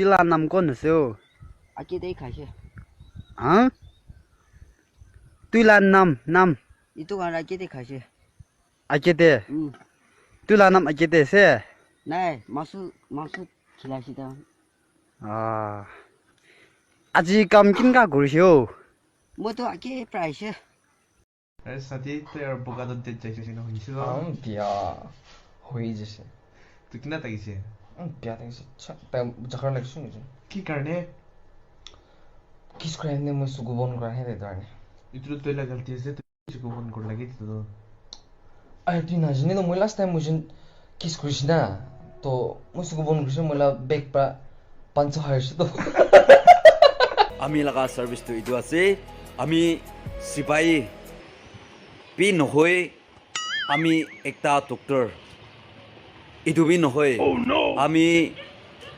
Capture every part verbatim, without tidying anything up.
Tui la nam kon ase o? Ake te khaise. Ha? Tui la nam, nam. Itu khan ake te khaise. Ake te? Mm. Tui la nam ake te ase? Nai, masu, masu khilaise ta. Ah. Aji kam kinka kurise o? Moi to ake pra aise. Aru sati, toi aru boga toh date jaise koina hunise toh. Um, bia hoi jaise. Tu kina thakise? Um, bia thakise. Cha, tai jaka lagise naki? Ki karne? Kiss kura ne moi suku bon kura he de karne. Itu toh toi la galti ase, toi suku bon kura lage itu toh. Aru tui najane toh, moi last time moi jun kiss kurise na. To moi suku bon kurise, moi la bag pra pancho harise to. Ami laga service tu etu ase. Ami sipai bi nohoi, ami ekta doctor. Etu bi nohoi. Oh, no. Ami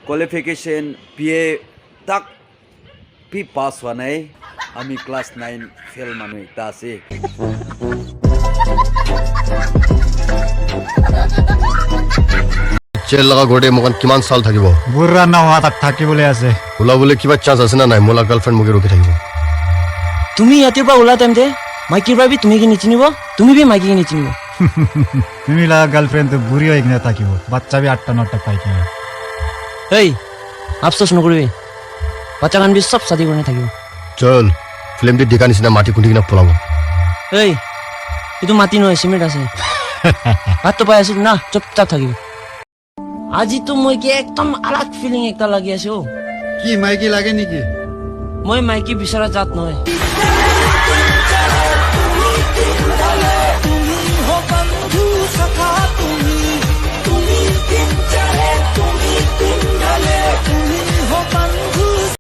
qualification B A tak bi pass hua nai. Ami class nine fail manu ekta ase. Jail laga ghor te moikhan kiman sal thakibo? Bura nohoa tak thakibole ase. Ulabole kiba chance ase na nai? Mola girlfriend moke rukhi thakibo. Tumi yate pra ula time te maiki pra bi tumi ke nichinibo, tumi bi maiki ke nichinibo. Tumi laga girlfriend tu buri hoi kena thakibo, baccha bi atta notta pai kena. Hey, afsos nokoribi. Baccha khan bi sob shadi kurina thakibo. Chal, film te dikha nisina mati khundi kena polabo. Hey, etu mati nohoi, cement ase. Bhat to pai ase na, chupchap thakibi. Aji to moi ke ekdom alag feeling ekta lagi ase o. Ki maiki lage niki? Moi maiki bisara jat nohoi.